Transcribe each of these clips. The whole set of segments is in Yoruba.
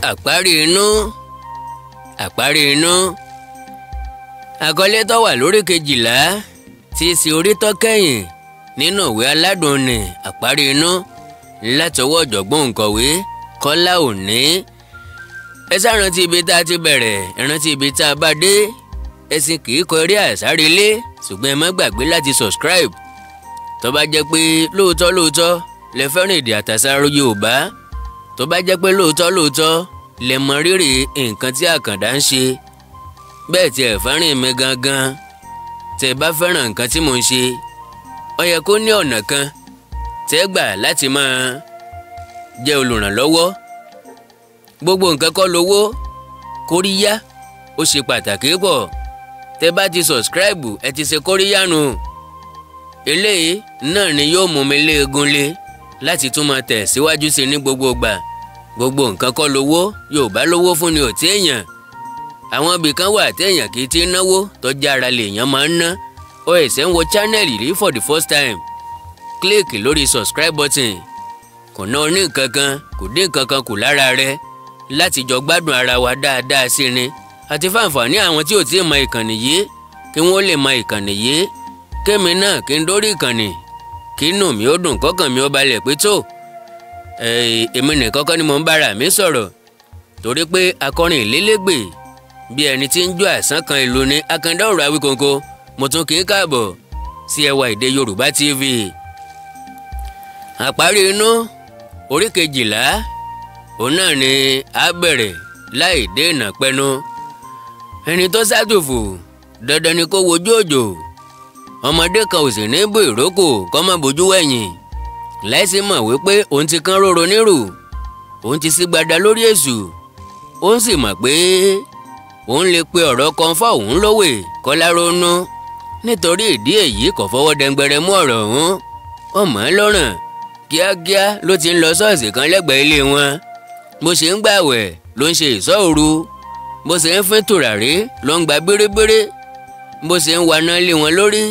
Àparí inú, àparí inú. Àkọlé tó wà lórí 12 tí í ṣe orí tó kẹ́yìn nínú ìwé aládùn ni Àparí inú látọwọ́ ọ̀jọ̀gbọ́n òǹkọ̀wé Kọ́lá Òní. Ẹ sá rántí ibi tá a ti bẹ̀rẹ̀, ẹ rántí ibi tá a bá dé. Ẹ̀sìn kì í kọ eré àsárelé, ṣùgbọ́n ẹ má gbàgbé láti subscribe. Tó bá jẹ́ pé lóòótọ́ lóòótọ́ lẹ fẹ́ràn èdè àtàṣà Yorùbá, tó bá jẹ́ pé lóòótọ́ lóòótọ́ lẹ mọ rírì nǹkan tí Àkàndá ń ṣe, bẹ́ẹ̀ tí ẹ fẹ́ràn mi gangan, tẹ́ bá fẹ́ràn nǹkan tí mò ń ṣe, ó yẹ kó ní ọ̀nà kan tẹ́ gbà láti máa jẹ́ olùrànlọ́wọ́. Gbogbo nǹkan kọ́ lówó, kóríyá ó ṣe pàtàkì pọ̀. Tẹ́ bá ti subscribe, ẹ ti ṣe kóríyá nù. Eléyìí náà ni yóò mú mi léegun lé láti tún máa tẹ̀ síwájú sí ní gbogbo ìgbà. Gbogbo nǹkan kọ́ lówó, Yorùbá lówó fún ni ò tí èèyàn. Àwọn ibì kan wà téèyàn kì í ti náwó, tọ́jú ara lèèyàn máa ń ná. Ó ẹ̀sẹ̀ ń wo channel yìí for the first time, click lórí subscribe button. Kò ná oní nǹkan kan, kò dín nǹkan kan kù lára rẹ láti jọ gbádùn ara wa dáadáa sí ni, àti fáǹfààní àwọn tí ò tí ì mọ ìkànnì yìí kí wọ́n lè mọ ìkànnì yìí, kémi náà kí n dórí ìkànnì, kí inú mi ó dùn, kọ́kàn mi ó balẹ̀ pé tó èmi nìkan kọ́ ni mò ń bára mi sọ̀rọ̀, torí pé akọrin ìlélégbè bí ẹni tí ń jó àsán kan ìlú ní Àkàndá ọ̀rọ̀ Awíkonko. Mo tún kì í káàbọ̀ sí Ẹwà Èdè Yorùbá TV. Àparí inú orí 12 òun náà ni a bẹ̀rẹ̀ láì dènà pẹnu. Ẹni tó sátòfò dandan ni kó wojú òjò. Ọmọdé kan ò sì ní bó ìrókò kó má bójú wẹ̀yìn. Láìsí mọ̀ wípé òun ti kán róró nírù, òun ti sígbada lórí èṣù, òun sì mọ̀ pé òun lè pe ọ̀rọ̀ kan fọ́ òun lówè Kọ́lá ronú. Nítorí ìdí èyí kò fọwọ́ dẹngbẹrẹ mú ọ̀rọ̀ ọ̀hún. Ọmọ lọ́rùn kíákíá ló ti ń lọ ṣọ́ọ̀ṣì kan lẹ́gbẹ̀ẹ́ ilé wọn. Bó ṣe ń gbàwẹ̀ ló ń ṣe ìṣọ́ òru, bó ṣe ń fín tùràrí ló ń gba bérebére, bó ṣe ń waná lé wọn lórí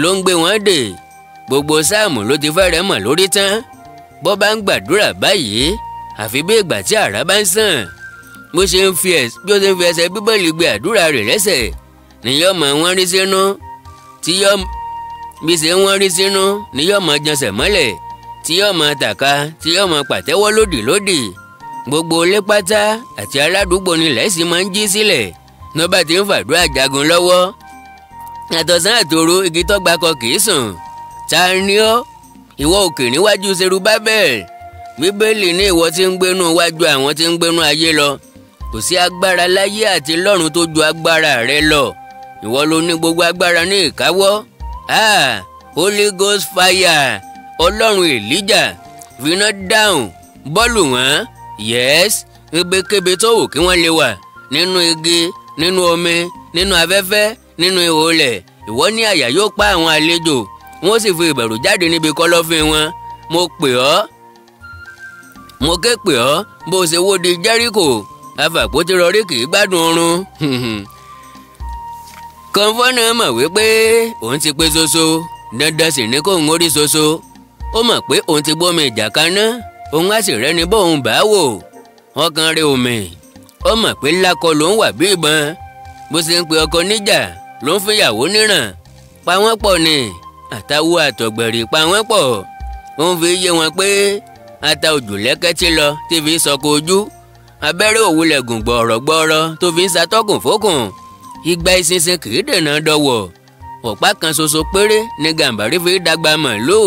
ló ń gbé wọn dè. Gbogbo sáàmù ló ti fẹ́rẹ̀ mọ̀ lórí tán. Bó bá ń gbàdúrà báyìí àfi bí ìgbà tí àrá bá ń sàn. Bó ṣe ń fi ẹsẹ̀ Bíbélì gbé àdúrà rẹ̀ lẹ́sẹ̀ ni yóò mọ̀ wọ́n rí sínú, tí yóò bí ṣe wọ́n rí sínú ni yóò mọ̀ jọsẹ̀ mọ́lẹ̀, tí yóò mọ̀ tàka, tí yóò mọ̀ pàtẹ́wọ́ lódì lódì. Gbogbo ilé pátá àti aládùúgbò ni lẹ́sì máa ń jí sílẹ̀ ní bá ti ń fàdúrà jagun lọ́wọ́. Àtọ̀sán àtòru igi tọ́gba kọ kì í sùn. Ta ni ọ́? Ìwọ òkè níwájú Serubábẹ́ẹ̀. Bíbélì ní ìwọ tí ń gbénú wájú àwọn tí ń gbénú ayé lọ. Kò sí agbára láyé àti lọ́run tó ju agbára rẹ lọ. Ìwọ ló ní gbogbo agbára ní ìkáwọ́. Ah, Holy Ghost fire, Ọlọ́run Èlíjà, finá dáhùn bọ́ọ̀lù wọ́n. Yes, ebekebe tó wù kí wọ́n lè wà nínú igi, nínú omi, nínú afẹ́fẹ́, nínú ihò ilẹ̀. Ìwọ ní àyà yóò pa àwọn àlejò, wọ́n sì fi ìbẹ̀rù jáde níbi kọ̀lọ̀fín wọn. Mo pè ọ́, mo ké pè ọ́, bó ṣe wó di Jẹ́ríkò, afàpótí rọrí kì í gbádùn oorun. Kọ̀ǹfọ́ náà mọ̀ wípé òun ti pé ṣoṣo, dandan sì ni kóun orí ṣoṣo. Ó mọ̀ pé òun ti gbómi ìjà kaná, òun á sì rẹ́ni bóun bá wò. Ọkàn rẹ̀ omi, ó mọ̀ pé lákọ ló ń wà bí ìbọn. Bó ṣe ń pe ọkọ níjà ló ń fìyàwó níràn. Pa wọ́n pọ̀ ni, àtàwọn àtọ̀gbẹ̀rì pa wọ́n pọ̀. Ó ń fi yé wọn pé ata òjò lẹ́kẹ́tì lọ tí fi sọkò ojú, abẹ́rẹ́ òwúlẹ̀ gùn gbọ̀rọ̀gbọ̀rọ̀ tó fi ń ṣàtọ́kùn fókùn. Igba ìsinsin kì í dènà dọ̀wọ̀. Ọ̀pá kan ṣoṣo péré ni Gàǹbàrí fi dàgbà màlúù.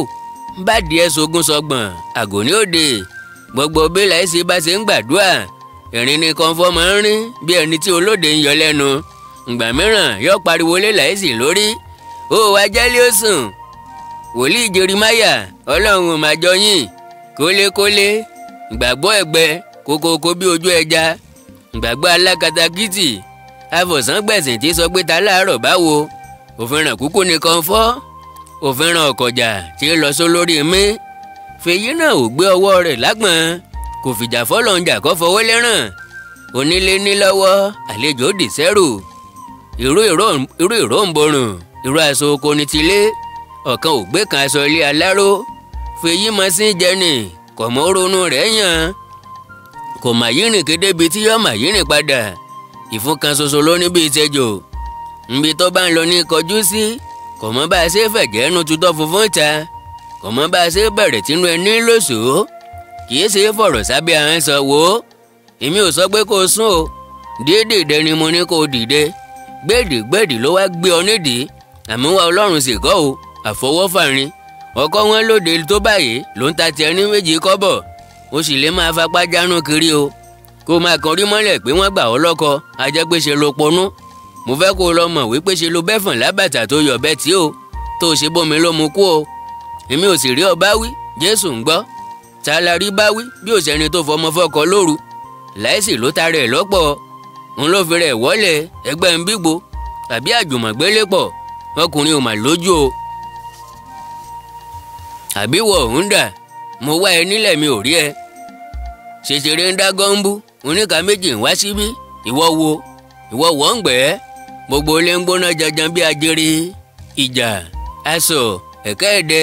Bá díẹ̀ sogún sọgbọ̀n, àgò ní òde. Gbogbo bí Láìsí bá ṣe ń gbàdúrà, ìrìn ni Kọ̀ǹfọ́ máa ń rìn bí ẹni tí olóde ń yọ lẹ́nu. Ìgbà mìíràn yóò pariwo lé Láìsí lórí. Ó wá jẹ́lé ó sùn. Wòlíì Jeremáyà, Ọlọ́run ò máa jọ yín. Kólékólé, ìgbàgbọ́ ẹ̀gbẹ́, kókókó bí ojú ẹja. Ìgbàgbọ́ alákatakítì, afọ̀sángbẹ̀sìn tí sọ pé ta láàárọ̀ báwo. Òfin ràn kúkú ni Kọ̀ǹfọ́. Òfin ràn ọ̀kọ̀jà tí ń lọ sólórí mi. Fèyí náà ò gbé ọwọ́ rẹ̀ lágbọ̀n, kò fìjà fọlọ́njà kọ́ fọwọ́ lẹ́ràn. Onílé ní lọ́wọ́, àlejò dì sẹ́rù. Irú ìró ń borùn, irú aṣọ oko ní tilé. Ọ̀kan ò gbé kan aṣọ ilé aláró. Fèyí mọ sí jẹni, kò mọ ronú rẹ̀ yàn. Kò mà yírìn kéde bíi tí yóò mà yírìn padà. Ìfun kan ṣoṣo ló ní bíi tẹjọ. Nbi tó bá ń lọ ní kọjú sí, kò mọ bá a ṣe fẹ̀jẹ̀ ẹnu tutọ́ funfun ta, kò mọ bá a ṣe bẹ̀rẹ̀ tínú ẹni lóṣòó. Kì í ṣe fọ̀rọ̀ sábẹ́ ahọ́n sọ wò ó. Èmi ò sọ pé kó o sún o, déédéé ni mo ní kó o dìde. Gbèdégbèdé ló wá gbé ọ nídìí, àmúwá Ọlọ́run sì kọ́ o, àfọwọ́fàrin. Ọkọ wọn lóde tó báyìí ló ń ta tiẹ̀ ní 2 kọ́bọ̀, ó sì lè máa fapá jánu kiri o. Kó máa kan rí mọ́lẹ̀ pé wọ́n gbà ọ́ lọ́kọ, ajẹ́pẹ́ṣe ló ponú. Mo fẹ́ kó o lọ mọ̀ wípé ṣe ló bẹ́fọ̀n lábàtà tó yọ̀ bẹ́ẹ̀ tí o, tó o ṣe bómi ló mu kú o. Èmi ò sì rí ọ bá wí, Jésù ń gbọ́. Ta la rí bá wí bí ò sẹ́ni tó fọmọ fọkọ lóru. Láìsí ló ta rẹ̀ lọ́pọ̀, òun ló fi rẹ̀ wọ́lẹ̀ ẹgbẹ́ ń bígbó tàbí àjùmọ̀gbélé pọ̀, ọkùnrin ò mà lójú o. Àbí wọ òun dà, mo wá ẹ nílẹ̀ mi ò rí ẹ. Ṣèṣeré ń dá gọ́ńbú, oníka méjì ń wá síbí, ìwọ wo, ìwọ wọ̀ ń gbẹ́. Gbogbo ilé ń gbóná janjan bí ajere, ìjà, aṣọ, ẹ̀kẹ́ ẹ̀dẹ,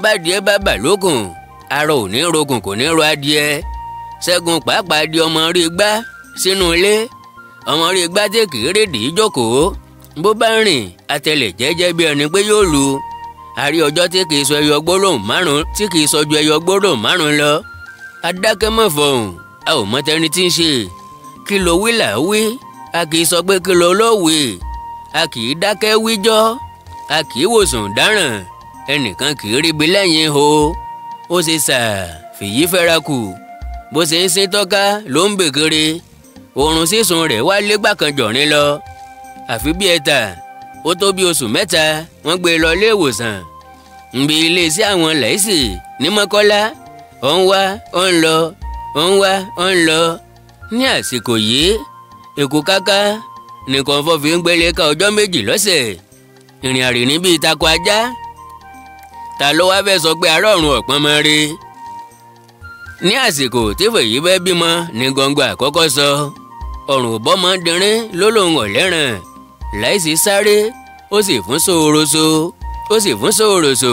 bádìẹ bá bà lókun, arọ ò ní rokùn kò ní ro adìẹ. Ṣẹ́gun pàápàá di ọmọ rí gbá sínú ilé, ọmọ rí gbá tí kì í rédìí jókòó, bó bá rìn atẹlẹ̀ jẹ́jẹ́ bí ẹni pé yóò lu. Àrí ọjọ́ tí kì í sọ ẹyọ gbólóhùn márùn tí kì í sọ ju ẹyọ gbólóhùn márùn lọ. Adákẹ́ mọ̀ fọ̀hùn, a ò mọ tẹni tí ń ṣe. Kí lo wí là wí, a kì í sọ pé kí lo ló wí. A kì í dákẹ́ wíjọ́, a kì í wòsàn dáràn, ẹnìkan kì í ríbi lẹ́yìn o. Ó ṣe sà fìyí fẹ́ra kù, bó ṣe ń sin tọ́ka ló ń bèkere. Oorun sísun rẹ̀ wá légbàkanjọ̀rin lọ. Àfi bí ẹ̀ta, ó tó bí oṣù 3 wọ́n gbé e lọ ilé ìwòsàn. Nbi iléeṣẹ́ àwọn Láìsí ní Mọ́kọ́lá, ó ń wá ó ń lọ, ó ń wá ó ń lọ. Ní àsìkò yìí, èkó káká nìkan fọ́ fi ń gbélé ká ọjọ́ 2 lọ́sẹ̀. Ìrìn àrè ní bíi tako ajá. Ta ló wá fẹ́ sọ pé ará ọ̀run ọ̀pọ̀n mọ́ rí? Ní àsìkò tí Fèyí fẹ́ bímọ ní gbọ̀ngàn àkọ́kọ́ sọ, ọ̀rùn òbọ́mọ dínrín ló lòun ọ̀lẹ́ràn. Láìsí sáré, ó sì fún sóoroso, ó sì fún sóoroso.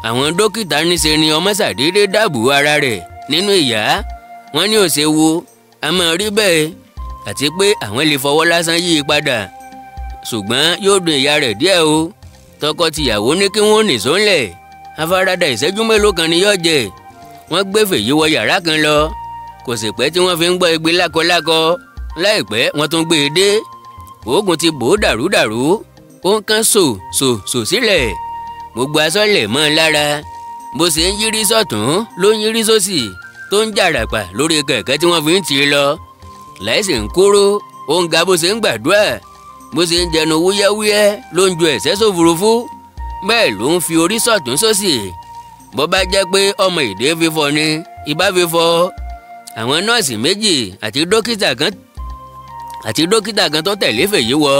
Àwọn dókítà níṣe ni ọmọ ṣàdédé dáàbò ara rẹ̀ nínú ìyá. Wọ́n ní ó ṣe wo, a máa rí bẹ́ẹ̀, àti pé àwọn lè fọwọ́ lásán yí i padà. Ṣùgbọ́n yóò dùn ìyá rẹ̀ díẹ̀ o. Tọkọ-tìyàwó ní kí wọ́n nìṣó ńlẹ̀. Afárádà ìṣẹ́jú mélòó kan ni yóò jẹ. Wọ́n gbé Fèyí wọ yàrá kan lọ. Kò sì pẹ́ tí wọ́n fi ń gbọ́ igbe lákọlákọ. Láìpẹ́ wọ́n tún gbé e dé. Oògùn ti bò ó dàrúdàrú. Ó ń kán sò sò sò sílẹ̀. Gbogbo aṣọ lẹ̀ mọ́ ọ lára. Bó ṣe ń yírí sọ̀tún ló ń yírí sósì tó ń jàràpà lórí kẹ̀kẹ́ tí wọ́n fi ń tì í lọ. Láìsí ń kúrò, ó ń ga bó ṣe ń gbàdúrà. Bó ṣe ń jẹnu wúyẹ́wúyẹ́ ló ń ju ẹ̀sẹ̀ sófurufú. Bẹ́ẹ̀ ló ń fi orí sọ̀tún sósì. Bó bá jẹ́ pé ọmọ èdè fífọ́ ni, ibà fífọ́. Àwọn nọ́ọ̀sì 2 àti dókítà kan tó tẹ̀lé Fèyí wọ.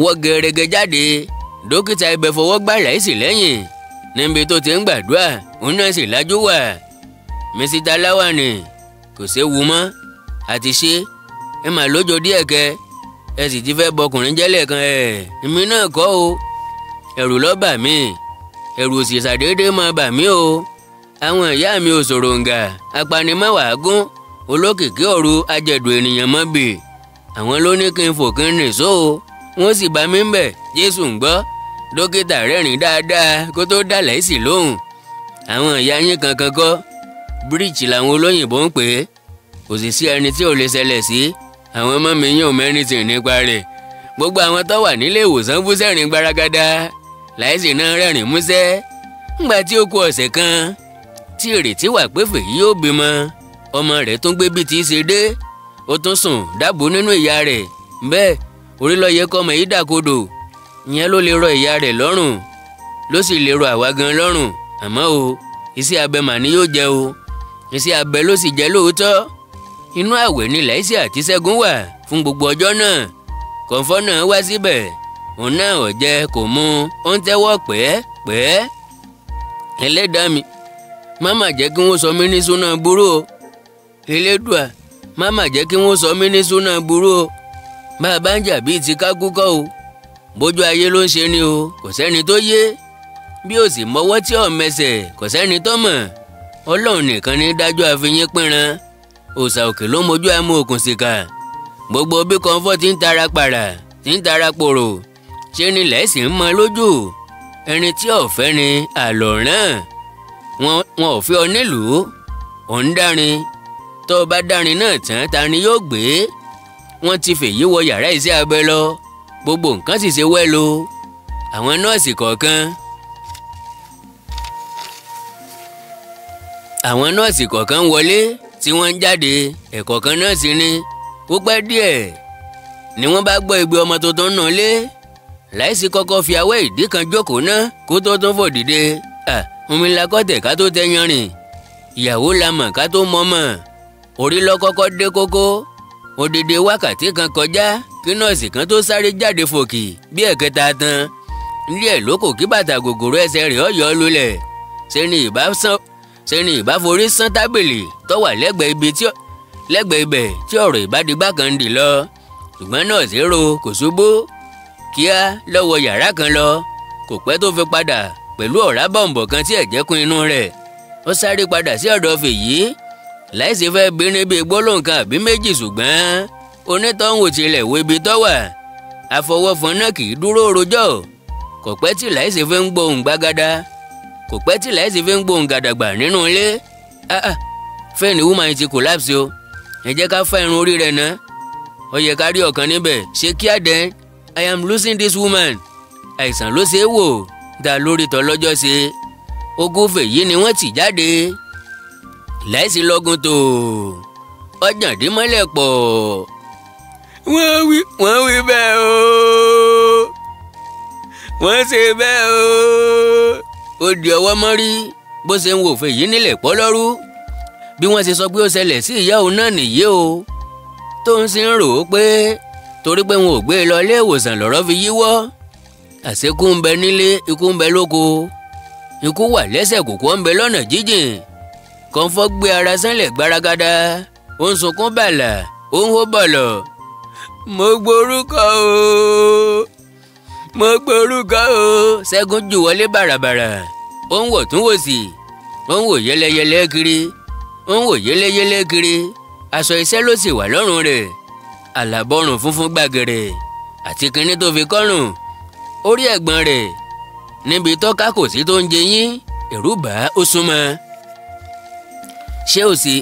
Wọ́n gẹ̀rẹ́gẹ́ jáde. Dókítà ibẹ̀ fọwọ́ gbá Láìsí lẹ́yìn. Níbi tó ti ń gbàdúrà, òun náà sì lájú wà. Mísítà Láwàní kò séwu mọ́, àti ṣe ẹ mà lójó díẹ̀ kẹ, ẹ sì ti fẹ́ bọkùnrin jẹ́lẹ̀ kan ẹ̀, èmi náà kọ́ o. Ẹ̀rù ló bà mí, ẹ̀rù òsì ṣàdédé máa bà mí o. Àwọn ìyá mi ò sòròǹgà, apanimọ́wàágún, olókìkí òru ajẹ̀dù ènìyàn mọ́ bì. Àwọn ló ní kí n fò kí n rìn só o, wọ́n sì bá mi ń bẹ̀, Jésù ń gbọ́. Dókítà rẹ́rìn dáadáa kó tó dá Láìsí lóhùn. Àwọn ìyá yín kankan kọ́, bíríìjì làwọn olóyìnbó ń pè é. Kò sì sí ẹni tí ò lè ṣẹlẹ̀ sí. Àwọn ọmọ mi yóò mẹ́rin tì nípa rẹ̀. Gbogbo àwọn tó wà nílé ìwòsàn bú sẹ́rìn gbaragada. Láìsí náà rẹ́rìn músẹ́. Ńgbà tí ó kù ọ̀sẹ̀ kan tí ìrètí wà pé Fèyí yóò bímọ, ọmọ rẹ̀ tún gbé bí ti ṣe dé. Ó tún sùn dáàbò nínú ìyá rẹ̀. Bẹ́ẹ̀ orí ló yẹ kọ́mọ yìí dàkodò. Ìyẹn ló lè rọ ìyá rẹ̀ lọ́rùn, ló sì lè rọ àwa gan lọ́rùn. Àmọ́ o, iṣẹ́ abẹ mà ni yóò jẹ o. Iṣẹ́ abẹ ló sì jẹ́ lóòótọ́. Inú àwẹ̀ ni Láìsí àti Ṣẹ́gun wà fún gbogbo ọjọ́ náà. Kọ̀ǹfọ́ náà wá síbẹ̀, òun náà ò jẹ kò mu, ó ń tẹ́wọ́ pẹ́ẹ́pẹ́ẹ́. Ẹlẹ́dàá mi, má má jẹ́ kí wọ́n sọ mí ní súná burú o. Elédùà, má má jẹ́ kí wọ́n sọ mí ní súná burú o. Bá a bá ń jà bíi ti kákú kọ́ o. Bójú ayé ló ń ṣe ni o, kò sẹ́ni tó yé. Bí o sì mọwọ́ tí ò mẹsẹ̀, kò sẹ́ni tó mọ̀. Ọlọ́run nìkan ní dájọ́ àfihàn pínran. Òòṣà òkè ló mojú àmú òkun síkà. Gbogbo bí Kọ́ńfọ́ ti ń tara pàrà ti ń tara pòrò ṣé ni lẹ́sì ń mọ lójú. Ẹni tí ọ̀fẹ́ ni àlọ́ràn. Wọn ò fi ọ nílùú. Ò ń dárin. Tó o bá dárin náà tán ta ni yóò gbé? Wọ́n ti fèyí wọ yàrá iṣẹ́ abẹ lọ. Gbogbo nǹkan sì ṣe wẹ́lo. Àwọn nọ́ọ̀sì kọ̀ọ̀kan. Àwọn nọ́ọ̀sì kọ̀ọ̀kan ń wọlé tí wọ́n ń jáde. Ẹ̀kọ̀ọ̀kan nọ́ọ̀sì ni. Ó pẹ́ díẹ̀ ni wọ́n bá gbọ́ igbe ọmọ tuntun náà lé. Láìsí kọ́kọ́ fi awẹ́ ìdí kan jókòó ná kó tó tún fò dìde. Omi la kọ́tẹ̀ ká tó tẹ yanrìn. Ìyàwó la mọ̀ ká tó mọ̀mọ̀. Orí lọ kọ́kọ́ dé kókó. Odidi wákàtí kan kọjá kí nọ́ọ̀sì kan tó sáré jáde fòkì bí ẹ̀kẹta tán. Díẹ̀ ló kò kí bàtà gògòrò ẹsẹ̀ rẹ̀ ọ̀yọ́ lulẹ̀. Ṣé ni ìbá forí sán tábìlì tó wà lẹ́gbẹ̀ẹ́ ibẹ̀ tí ọ̀rọ̀ ìbádìgbà kan ń dì lọ. Ṣùgbọ́n nọ́ọ̀sì ro kò ṣubú. Kíá lọ́wọ́ yàrá kan lọ. Kò pẹ́ tó fi padà pẹ̀lú ọ̀rá bọ̀m̀bọ̀ kan tí ẹ̀jẹ̀ kún inú rẹ̀. Ó sáré padà sí ọ̀dọ̀ Fèyí. Láìsí fẹ́ bínú bíi gbólóhùn kan àbí méjì ṣùgbọ́n onítọ̀hún ò tilẹ̀ wo ibi tó wà. Àfọwọ́fọn náà kì í dúró rojọ́. Kò pẹ́ tí Láìsí fi ń gbóhùn gbágádá. Kò pẹ́ tí Láìsí fi ń gbóhùn gàdàgbà nínú ilé. Fẹ́ẹ̀nì woman ti collapse o. Ẹ jẹ́ ká fá irun orí rẹ̀ ná. Ó yẹ ká rí ọ̀kan níbẹ̀. Ṣé kíá dẹ́n? I am losing this woman. Àìsàn ló ṣe é wò dá lórí tọ́ lọ́jọ́ ṣe. Ogún Fèyí ni wọ́n tì jáde. Láìsí lọ́gùn tó ọjàndínmọ́lẹ̀ pọ̀. Wọ́n wí bẹ́ẹ̀ o. Wọ́n ṣe bẹ́ẹ̀ o. Ó di ọwọ́ mọ́rí bó ṣe ń wò Fèyí nílẹ̀ pọ́lọ́rú. Bí wọ́n ṣe sọ pé ó ṣẹlẹ̀ sí ìyá òun náà nìyí o. Tó ń sì ń rò ó pé torí pé wọn ò gbé e lọ ilé ìwòsàn lọ́rọ̀ fi yíwọ́. Àṣekú ń bẹ nílé, ikú ń bẹ lóko. Ikú wà lẹ́sẹ̀ kòkó ń bẹ lọ́nà jíjìn. Kọ́ńfọ́ gbé ara sánlẹ̀ gbaragada. Ó ń sunkún bàlà, ó ń hó bọ̀lọ̀. Mo gborúkọ o. Mo gborúkọ o. Ṣẹ́gun jù wọlé bàràbàrà. Ó ń wọ̀ tún wò sí. Ó ń wò yẹ́lẹ́yẹ́lẹ́ kiri. Ó ń wò yẹ́lẹ́yẹ́lẹ́ kiri. Aṣọ iṣẹ́ ló sì wà lọ́rùn rẹ̀. Àlàbọ̀rùn funfun gbàgẹ̀rẹ̀ àti kinní tó fi kọ́rùn. Orí ẹ̀gbọ́n rẹ̀ níbi tọ́ka kò sí tó ń jẹ yín. Ẹ̀rù bà á ó súnmọ́. Ṣé o sì?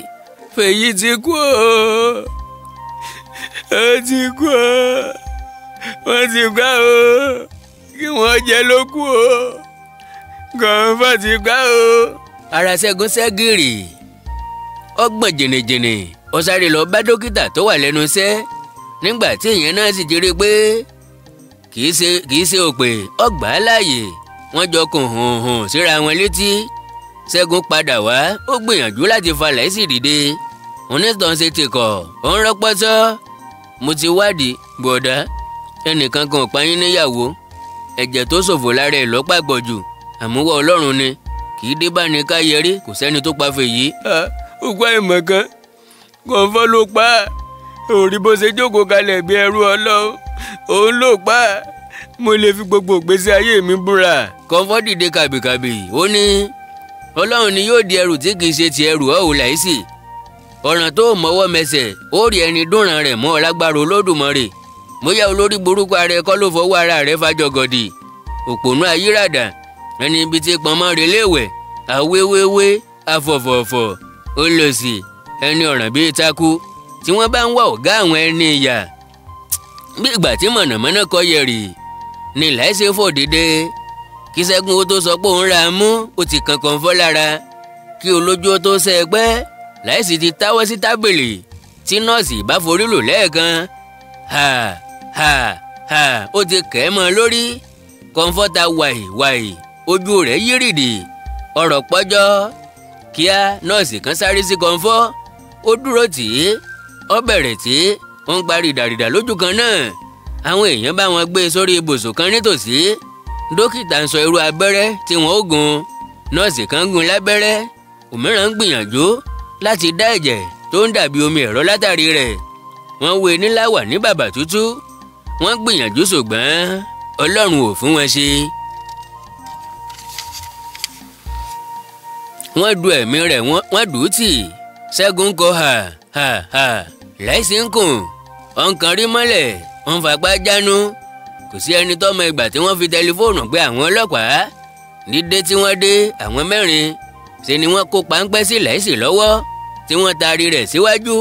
Fèyí ti kú o. Ó ti kú o. Wọ́n ti gbá o. Kí wọ́n jẹ ló kú o. Kọ́ńfọ́ ti gbá o. Ara Ṣẹ́gun ṣẹ́gìrì. Ó gbọ̀n jìnnìjìnnì. Ó sáré lọ bá dókítà tó wà lẹ́nu iṣẹ́. Nígbà tí ìyẹn náà sì ti rí i pé kì í ṣe òpè, ó gbà á láàyè. Wọ́n jọ kùn hùn hùn síra wọn létí. Ṣẹ́gun padà wá, ó gbìyànjú láti fa Láìsí dìde. Onítàn ṣe ti kọ̀, ó ń rọ́pọ́tọ́. Mo ti wádìí, bọ̀dá. Ẹnìkan kan ò pa yín níyàwó. Ẹ̀jẹ̀ tó ṣòfò lára ẹ̀ lọ́pàá jù. Àmúwá Ọlọ́run ni. Kì í dé bá ní ká yẹrí, kò sẹ́ni tó pa Fèyí. Òkú àìmọ̀ kan. Kọ́ńfọ́ ló pa á. Òrí bó ṣe jókòó kalẹ̀ bí ẹrú Ọlọ́run. Òun ló pa á. Mo lè fi gbogbo ìgbésí ayé mi búra. Kọ́ńfọ́ dìde kàbìkàbì. Ó ní Ọlọ́run ni yóò di ẹrù tí kì í ṣe ti ẹrù ọ̀hún Láìsí. Ọ̀ràn tó mọ́wọ́ mẹsẹ̀ ó rí ẹni dúnran rẹ̀ mọ́ ọlágbára Olódùmarè. Bóyá olórí burúkú ara ẹ kọ́ ló fọwọ́ ara rẹ̀ fàjọgọ̀dì. Òpònú ayírádà ẹni ibi tí pọnmọ́ rẹ̀ léwẹ̀ àwéwéwé afọ̀fọ̀fọ̀ olòṣì ẹni ọ̀ràn bíi takú tí wọ́n bá ń wá ọ̀gá àwọn ẹni ìyà. Bí ìgbà tí mọ̀nàmọ́ná kọ yẹ̀rì ni Láìsí fò dìde. Kí Ṣẹ́gun ó tó sọ pé òun ra mú ó ti kan Kọ́ńfọ́ lára. Kí olójú ó tó ṣe ẹgbẹ́ Láìsí ti táwọ́ sí tábìlì tí nọ́ọ̀sì bá forí lò lẹ́ẹ̀kan. Ha ha ha ó ti kẹ́ mọ́ lórí. Kọ́ńfọ́ ta wàì wàì ojú rẹ̀ yírìdì ọ̀rọ̀ pọ́jọ́. Kíá nọ́ọ̀sì kan sáré sí Kọ́ńfọ́. Ó dúró tì í. Ó bẹ̀rẹ̀ tí ó ń parí ìdàrídà lójú kan náà. Àwọn èèyàn bá wọn gbé sórí ibùsùn kan nítòsí. Dókítà ń sọ irú abẹ́rẹ́ tí wọ́n ó gún. Nọ́ọ̀sì kan gún lábẹ́rẹ́. Òmíràn ń gbìyànjú láti dá ẹ̀jẹ̀ tó ń dàbí omi ẹ̀rọ látàrí rẹ̀. Wọ́n wé níláwà ní bàbà tútú. Wọ́n gbìyànjú ṣùgbọ́n Ọlọ́run ò fún wọn ṣe. Wọ́n du ẹ̀mí rẹ̀ wọ́n dùn ún tì. Ṣẹ́gun kọ hà hà hà. Láìsí ń kùn, ọ̀nkàn rí mọ́lẹ̀, wọ́n fapá jánu. Kò sí ẹni tó mọ ìgbà tí wọ́n fi tẹlifóònù pé àwọn ọlọ́pàá. Dídé tí wọ́n dé, àwọn mẹ́rin ṣe ni wọ́n kó páńpẹ́ sí Láìsí lọ́wọ́ tí wọ́n taari rẹ̀ síwájú.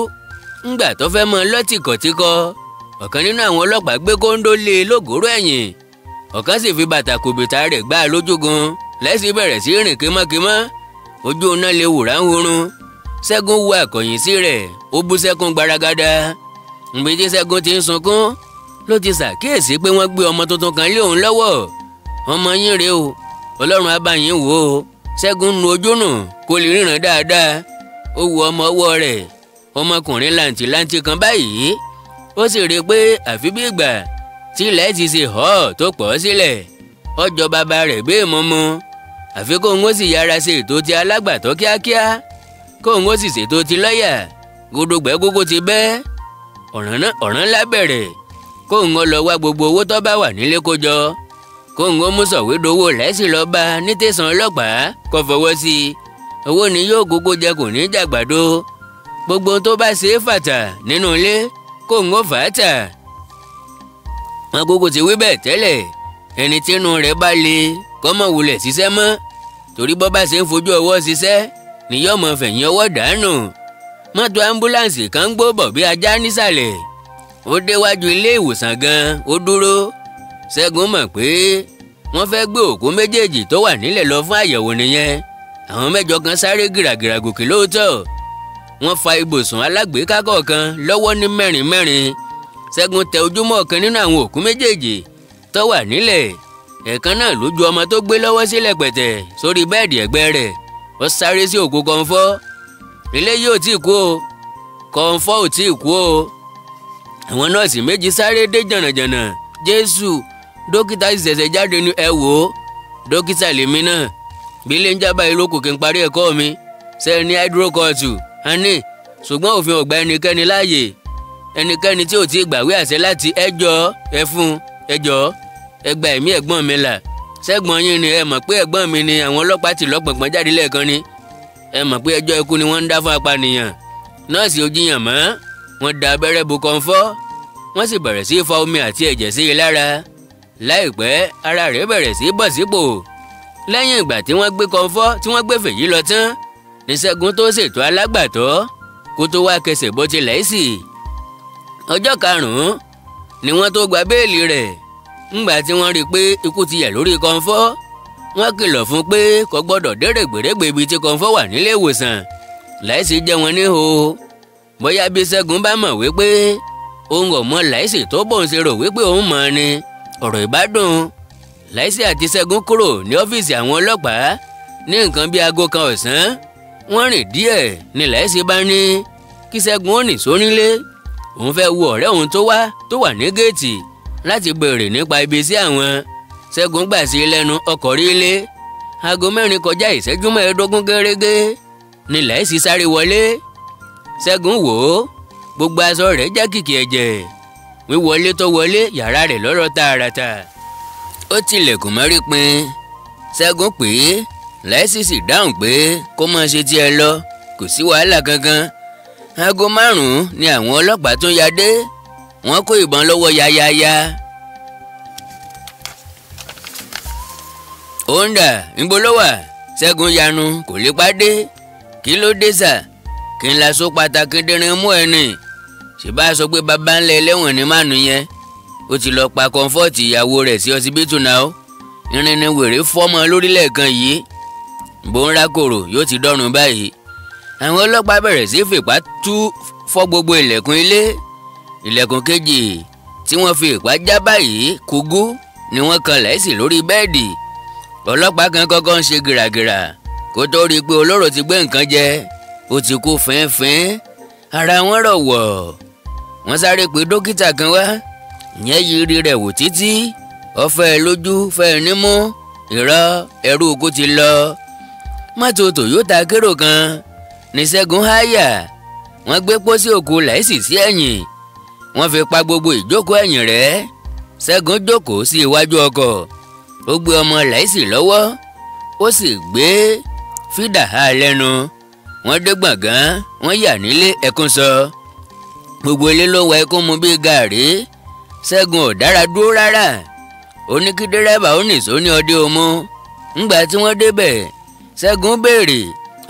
Ńgbà tó fẹ́ mọ lọ́tìkọ̀tíkọ, ọ̀kan nínú àwọn ọlọ́pàá gbé kóńdó lé e lógòrò ẹ̀yìn. Ọ̀kan sì fi bàtà kòbìtà rẹ̀ gbá a lójúgun. Láìsí bẹ̀rẹ̀ sí rìn kímọ́kímọ́, ojú iná lè wùrà ń hurun. Ṣẹ́gun wo àkọ̀yìn sí rẹ̀, ó bú sẹ́kún gbaragada. Nbí tí Ṣẹ́gun ti ń sunkún ló ti ṣàkíyèsí pé wọ́n gbé ọmọ tuntun kan lé òun lọ́wọ́. Ọmọ yín rèé o, Ọlọ́run á bá yín wò ó. Ṣẹ́gun nu ojú nù kó lè ríran dáadáa. Ó wo ọmọ ọwọ́ rẹ̀, ọmọkùnrin làǹtìlanti kan báyìí. Ó sì rí i pé àfi bí ìgbà tí ilẹ̀ ti ṣe họ́ tó pọ̀ sílẹ̀, ọjọ́ bàbá rẹ̀ bí ìmọ̀mọ́. Àfi kóun ó sì yára ṣe ètò ti alágbàtọ́ kíákíá, kóun ó sì ṣètò ti lọ́yà. Gudugbẹ́ gógó ti bẹ́, ọ̀ràn ńlá bẹ̀rẹ̀. Kóun ó lọ wá gbogbo owó tó bá wà nílé kó jọ, kóun ó mú sọ̀wédowó Láìsí lọ bá ní tẹ̀sán ọlọ́pàá kó fọwọ́ sí i. Owó ni yóò gógó jẹ, kò ní jàgbàdo. Gbogbo tó bá ṣe é fàtà nínú ilé, kóun ó fà á tà. Wọn gógó ti wí bẹ́ẹ̀ tẹ́lẹ̀, ẹni tínú rẹ̀ bá le kó má wulẹ̀ ṣiṣẹ́ mọ́, torí bọ́ bá ṣe ń fojú ọwọ́ ṣiṣẹ́ ni yóò mọ fẹ̀yìn ọwọ́ dànù. Mọ́tò ambulance kan ń gbó bọ̀ bí ajá nísàlẹ̀. Ó déwájú ilé ìwòsàn gan, ó dúró. Ṣẹ́gun mọ̀ pé wọ́n fẹ́ gbé òkú méjèèjì tó wà nílẹ̀ lọ fún àyẹ̀wò nìyẹn. Àwọn mẹ́jọ kan sáré gìràgìrà gòkè lóòótọ́. Wọ́n fa ibùsùn alágbèéká kọ̀ọ̀kan lọ́wọ́ ní mẹ́rin mẹ́rin. Ṣẹ́gun tẹ ojúmọ́ ọ̀kan nínú àwọn òkú méjèèjì tó wà nílẹ̀. Ẹ̀kan náà ló ju ọmọ tó gbé lọ́wọ́ sílẹ̀ pẹ̀tẹ̀ sórí bẹ́ẹ̀dì ẹ̀gbẹ́ rẹ̀. Ó sáré sí òkú Kọ́ńfọ́. Ilé yìí ò tí ì kú o, Kọ́ńfọ́ ò tí ì kú o. Àwọn nọ́ọ̀sì méjì sáré dé jànàjànà. Jésù, dókítà sì ṣẹ̀ṣẹ̀ jáde ní ẹ wò ó. Dókítà lèmi náà, bí ilé ń jábá ìlú kò kí n parí ẹ̀kọ́ mi. Ṣe ní hydrocort àní, ṣùgbọ́n òfin ò gba ẹnikẹ́ni láàyè. Ẹnikẹ́ni tí ò tí ì gbàwé àṣẹ láti ẹjọ́ ẹ fún ẹjọ́ ẹ gba ẹ̀mí ẹ̀gbọ́n mi là. Ṣẹ́gbọ́n yín ni, ẹ mọ̀ pé ẹ̀gbọ́n mi ni àwọn ọlọ́pàá ti lọ́pọ̀npọ̀n jáde lẹ́ẹ̀kan ni. Ẹ mọ̀ pé ẹjọ́ ikú ni wọ́n ń dá fún apànìyàn. Nọ́ọ̀sì ò jiyàn mọ́, wọ́n da abẹ́rẹ́ bo Kọ́ńfọ́, wọ́n sì bẹ̀rẹ̀ sí í fa omi àti ẹ̀jẹ̀ sí i lára. Láìpẹ́ ara rẹ̀ bẹ̀rẹ̀ sí í bọ̀ sípò. Lẹ́yìn ìgbà tí wọ́n gbé Kọ́ńfọ́ tí wọ́n gbé Fèyí lọ tán ní Ṣẹ́gun tó ṣètò alágbàtọ́ kó tó wá kẹsẹ̀ bó ti Láìsí. Ọjọ́ karùn-ún ni wọ́n tó gba béèlì rẹ̀. Ńgbà tí wọ́n rí i pé ikú ti yẹ̀ lórí Kọ́ńfọ́, wọ́n kìlọ̀ fún pé kò gbọ́dọ̀ dérègbèrègbè ibi tí Kọ́ńfọ́ wà nílé ìwòsàn. Láìsí jẹ́ wọn níhò. Bóyá bí Ṣẹ́gun bá mọ̀ wípé òun ò mọ Láìsí tó bóun ṣe rò wípé òun mọ̀ ni, ọ̀rọ̀ ìbádùn. Láìsí àti Ṣẹ́gun kúrò ní ọ́fíìsì àwọn ọlọ́pàá ní nǹkan bí aago kan ọ̀sán. Wọ́n rìn díẹ̀ ní Láìsí bá ní kí Ṣẹ́gun ó nìṣó nílé. Òun fẹ́ wo ọ̀rẹ́ òun tó wà ní géètì láti béèrè nípa ibi sí àwọn. Ṣẹ́gun gbà sí lẹ́nu ọkọ̀ rí ilé. Aago 3:45 gẹ́rẹ́gẹ́ ní Láìsí sáré wọlé. Ṣẹ́gun wò ó, gbogbo aṣọ rẹ̀ jẹ́ kìkì ẹ̀jẹ̀. Wíwọlé tó wọlé yàrá rẹ̀ lọ́rọ̀ tààràtà. Ó tilẹ̀kùn mọ́rí pin. Ṣẹ́gun pè é, Láìsí sì dáhùn pé kó má ṣe tiẹ̀ lọ, kò sí wàhálà kankan. Aago 5 ni àwọn ọlọ́pàá tún ya dé. Wọ́n kó ìbọn lọ́wọ́ yayaya. Òǹdà ńbo ló wà? Ṣẹ́gun yanu kò lè pàdé. Kí ló dé sà? Kí n la so pàtàkì dínrín mú ẹ nì. Ṣèbá sọ pé bàbá ńlẹ̀ ẹlẹ́wọ̀n ní mánu yẹn. Ó ti lọ pa Kọ́ńfọ́ọ̀tì ìyàwó rẹ̀ sí ọsibítù náà ó. Irin ni wèrè fọ́mọ lórílẹ̀ kan yìí. Bó ń rákòrò yóò ti dọ́rùn báyìí. Àwọn ọlọ́pàá bẹ̀rẹ̀ sí fìpá tú fọ́ gbogbo ilẹ̀kùn ilé. Ilẹ̀kùn kejì tí wọ́n fi ìpá já báyìí kúgú ni wọ́n kan Láìsí lórí bẹ́ẹ̀dì. Ọlọ́pàá kan kọ́kọ́ ń ṣe gìràgìrà kó tó rí i pé olóró ti gbé nǹkan jẹ, ó ti kú fínfín. Ara wọn rọ̀ wọ̀. Wọ́n sáré pé dókítà kan wá, ìyẹn yiri rẹ̀ wò títí, ó fẹ́ lójú fẹ́ nímú, ìrọ́ ẹrú kó ti lọ. Mọ́tò Toyota kérò kan ní Ṣẹ́gun háyà. Wọ́n gbé pósí òkú Láìsí sí ẹ̀yìn. Wọ́n fi pa gbogbo ìjókòó ẹ̀yìn rẹ̀. Ṣẹ́gun jókòó sí iwájú ọkọ̀. Ó gbé ọmọ Láìsí lọ́wọ́, ó sì gbé fídà há lẹ́nu. Wọ́n dé gbọ̀ngàn, wọ́n yà nílé ẹkún sọ. Gbogbo ilé ló wọ ẹkún mu bíi gàrí. Ṣẹ́gun ò dára dúró rárá. Ó ní kí dírẹ́bà ó nìṣó ní ọdẹ òmu. Ńgbà tí wọ́n débẹ̀, Ṣẹ́gun béèrè,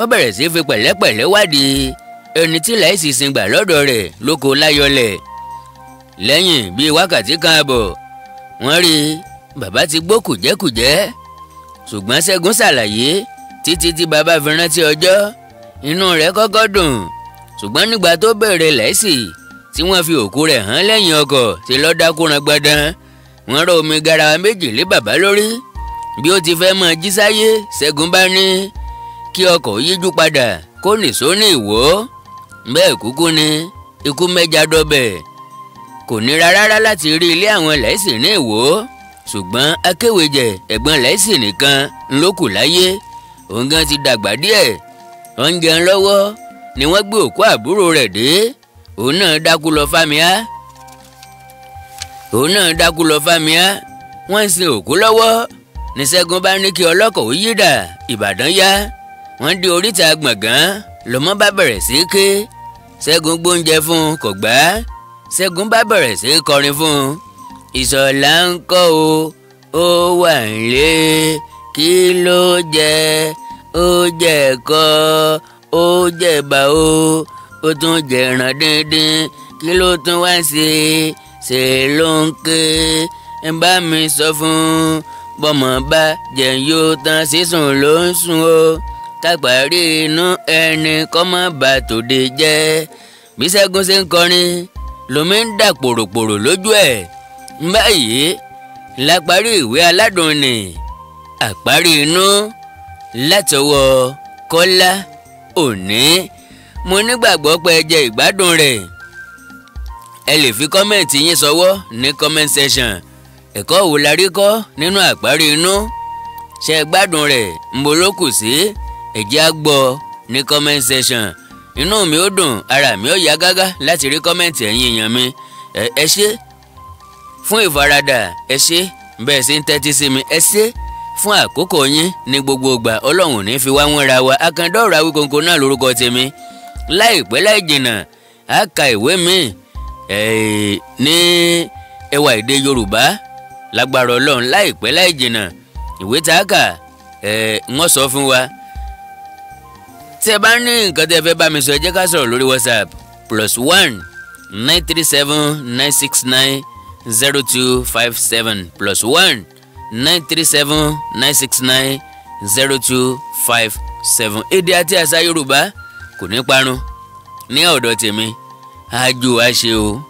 ó bẹ̀rẹ̀ sí fi pẹ̀lẹ́pẹ̀lẹ́ wádìí ẹni tí Láìsí sin gbà lọ́dọ̀ rẹ̀ lóko láyọlẹ̀. Lẹ́yìn bíi wákàtí kan àbọ̀, wọ́n rí bàbá ti gbó kùjẹ́kùjẹ́. Ṣùgbọ́n Ṣẹ́gun ṣàlàyé títí tí bàbá fi rántí ọjọ́, inú rẹ̀ kọ́kọ́ dùn. Ṣùgbọ́n nígbà tó béèrè Láìsí tí wọ́n fi òkú rẹ̀ hàn lẹ́yìn ọkọ̀ tí lọ́ dákúran gbọ̀dán, wọ́n rọ omi garawa méjì lé bàbá lórí. Bí ó ti fẹ́ mọ jí sáyé, Ṣẹ́gun bá ní kí ọkọ̀ yíjú padà kó nìṣó ní Ìwó. Bẹ́ẹ̀ kúkú ni ikú mẹ́ja dọ́bẹ̀. Kò nira rárá láti rí ilé àwọn Láìsí ní Ìwó. Ṣùgbọ́n akéwèjẹ ẹ̀gbọ́n Láìsí nìkan ló kù láyé. Òun gan ti dàgbà díẹ̀. Oúnjẹ lọ́wọ́ ni wọ́n gbé òkú àbúrò rẹ̀ dé. Òun náà dákú lọ fámíà. Òun náà dákú lọ fámíà. Wọ́n ń sin òkú lọ́wọ́ ní Ṣẹ́gun bá ní kí ọlọ́kọ̀ ó yídà Ìbàdàn yá. Wọ́n dé oríta Gbọ̀ngàn, lọ́mọ bá bẹ̀rẹ̀ sí í ké. Ṣẹ́gun gbóúnjẹ fún un kò gbà. Ṣẹ́gun bá bẹ̀rẹ̀ sí í kọrin fún un. Ìṣọ̀lá ń kọ́ o, ó wà nílé, kí ló jẹ? Ó jẹ ẹ̀kọ, ó jẹ̀bà o, ó tún jẹ̀ràn díndín, kí ló tún wá ṣe? Ṣe ló ń ké? Ẹ bá mi sọ fún un, bọ́mọ bá jẹun yóò tán, sísùn ló ń sùn o. Kápárí inú ẹni kọ́ mọ́ bá tòde jẹ́. Bí Ṣẹ́gun ṣe ń kọrin lomi ń dà pòròpòrò lójú ẹ̀. Báyìí la parí ìwé aládùn ni Àparí Inú látọwọ́ Kọ́lá Òní. Mo nígbàgbọ́ pé ẹ jẹ ìgbádùn rẹ̀. Ẹ lè fi kọ́mẹ̀ntì yín sọwọ́ ní comment section. Ẹ̀kọ́ wo la rí kọ́ nínú Àparí Inú? Ṣé ẹ gbádùn rẹ̀? Ńbo ló kù sí? Ẹ jẹ́ á gbọ́ ní comment section. Inú mi ó dùn, ara mi ó yá gágá láti rí kọ́mẹ̀ntì ẹ̀yin èèyàn mi. Ẹ ṣé fún ìfaradà, ẹ ṣé bẹ́ẹ̀ ṣe ń tẹ́tí sí mi, ẹ ṣé fún àkókò yín ní gbogbo ìgbà. Ọlọ́run ò ní fi wá wọ́n ra wa. Akandọ́rọ̀ Awíkonko náà lórúkọ tèmi. Láìpẹ́ láì jìnnà, á ka ìwé mi ní ẹwà èdè Yorùbá lágbára Ọlọ́run. Láìpẹ́ láì jìnnà, ìwé tá a kà wọ́n sọ fún wa. Tí ẹ bá ní nǹkan tí ẹ fẹ́ bá mi sọ, ẹ jẹ́ ká sọ̀rọ̀ lórí WhatsApp +1 937 969 0257, +1 937 969 0257. Èdè àti àṣà Yorùbá kò ní parun ní ọ̀dọ̀ tèmi. Àjò àṣe o.